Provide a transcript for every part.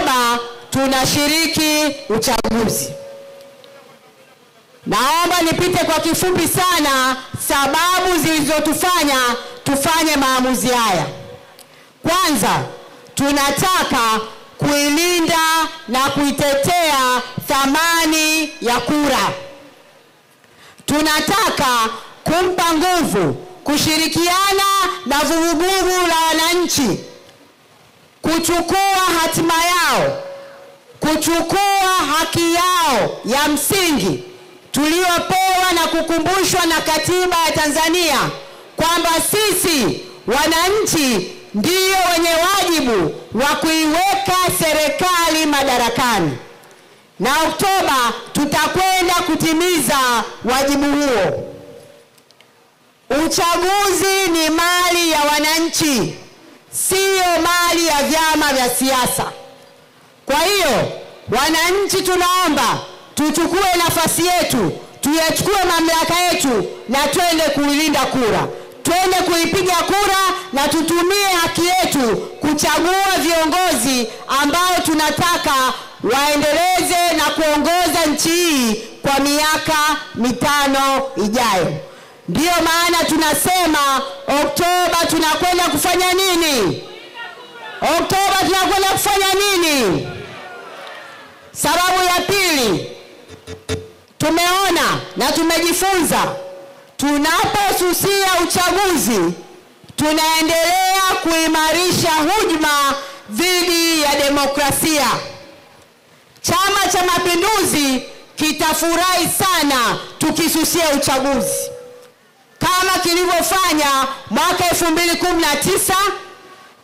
Oktoba tunashiriki uchaguzi. Naomba nipite kwa kifupi sana sababu zilizotufanya tufanye maamuzi haya. Kwanza, tunataka kuilinda na kuitetea thamani ya kura. Tunataka kumpa nguvu, kushirikiana na vuguvugu la wananchi, kuchukua hatima yao, kuchukua haki yao ya msingi tuliopewa na kukumbushwa na katiba ya Tanzania kwamba sisi wananchi ndiyo wenye wajibu wa kuiweka serikali madarakani. Na Oktoba tutakwenda kutimiza wajibu huo. Uchaguzi ni mali ya wananchi, sio mali ya vyama vya siasa. Kwa hiyo wananchi tunaomba tuchukue nafasi yetu, tuyachukue mamlaka yetu na twende kuilinda kura. Twende kuipiga kura na tutumie haki yetu kuchagua viongozi ambao tunataka waendeleze na kuongoza nchi hii kwa miaka 5 ijayo. Ndiyo maana tunasema Oktoba tunakwenda kufanya nini? Oktoba tunakwenda kufanya nini? Sababu ya pili, tumeona na tumejifunza, tunaposusia uchaguzi tunaendelea kuimarisha hujuma dhidi ya demokrasia. Chama cha Mapinduzi kitafurahi sana tukisusia uchaguzi kama kilivyofanya mwaka 2019,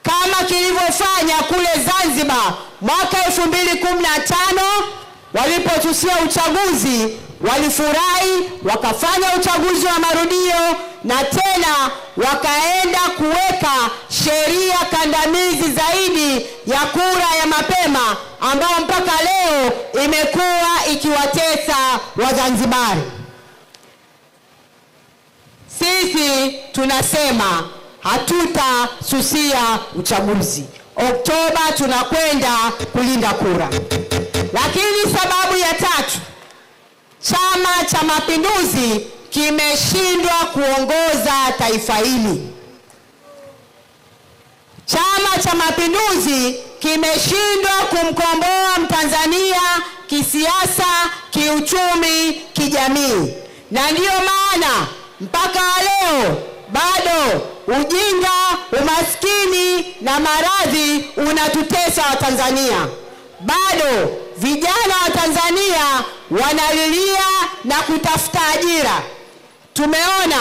kama kilivyofanya kule Zanzibar mwaka 2015. Waliposusia uchaguzi walifurahi, wakafanya uchaguzi wa marudio na tena wakaenda kuweka sheria kandamizi zaidi ya kura ya mapema ambayo mpaka leo imekuwa ikiwatesa Wazanzibari. Sisi tunasema hatutasusia uchaguzi. Oktoba tunakwenda kulinda kura. Lakini sababu ya tatu, Chama cha Mapinduzi kimeshindwa kuongoza taifa hili. Chama cha Mapinduzi kimeshindwa kumkomboa Mtanzania kisiasa, kiuchumi, kijamii. Na ndiyo maana mpaka leo bado ujinga, umaskini na maradhi unatutesa Watanzania. Bado vijana wa Tanzania wanalilia na kutafuta ajira. Tumeona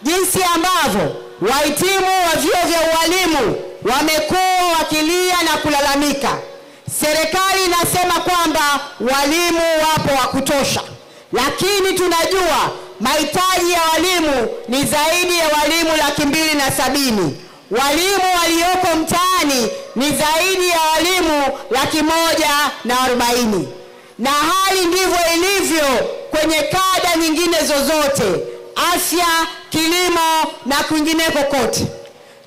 jinsi ambavyo wahitimu wa vyuo vya ualimu wamekuwa wakilia na kulalamika. Serikali inasema kwamba walimu wapo wa kutosha, lakini tunajua mahitaji ya walimu ni zaidi ya walimu 270,000. Walimu walioko mtaani ni zaidi ya walimu 140,000. Na hali ndivyo ilivyo kwenye kada nyingine zozote, afya, kilimo na kwingineko kote.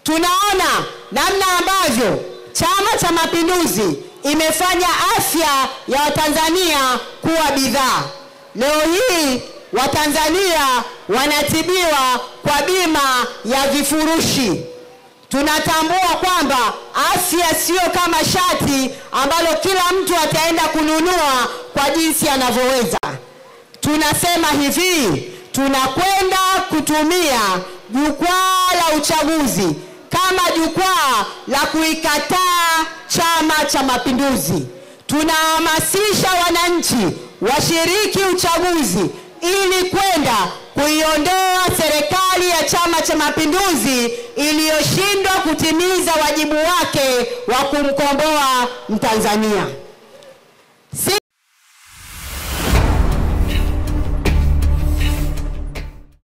Tunaona namna ambavyo Chama cha Mapinduzi imefanya afya ya Watanzania kuwa bidhaa. Leo hii Watanzania wanatibiwa kwa bima ya vifurushi. Tunatambua kwamba afya sio kama shati ambalo kila mtu ataenda kununua kwa jinsi anavyoweza. Tunasema hivi, tunakwenda kutumia jukwaa la uchaguzi kama jukwaa la kuikataa Chama cha Mapinduzi. Tunahamasisha wananchi washiriki uchaguzi ili kwenda kuiondoa serikali ya Chama cha Mapinduzi iliyoshindwa kutimiza wajibu wake wa kumkomboa Mtanzania.